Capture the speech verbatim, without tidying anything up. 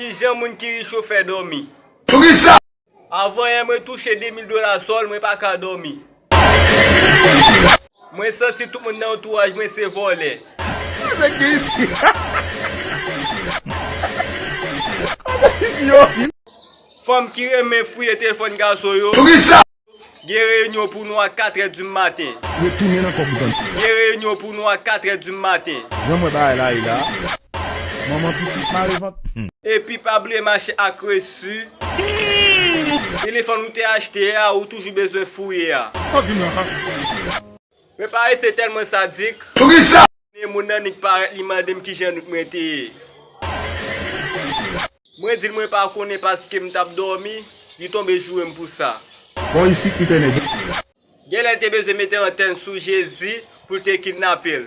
Kijan moun ki rich yo fè dòmi? Avan yè mwen touche de mil dola sòl, mwen pa ka dòmi. Mwen santi tout moun nan antouraj mwen se vòlè. Fanm ki renmen fouye telefòn gason yo. Gen reyinyon pou nou a katrè di maten. Retounen nan kòb ou tande. Gen reyinyon pou nou a katrè di maten. Jan m wè bagay la ye la. Manman pitit mare vant. Hmm. Epi pa bliye mache ak resi. Telefòn ou te achte a, ou toujou bezwen fouye a. Sa w di m la? Mwen parese tèlman sadik. Poukisa? Moun nan nik parèt, li mande m kijan nout mwen te ye. Mwen di l mwen pa konnen paske m t ap dòmi, li tonbe joure m pou sa. Bon, isit li te nèg. Genlè l te bezwen mete antèn sou Jezi pou l te kidnape l.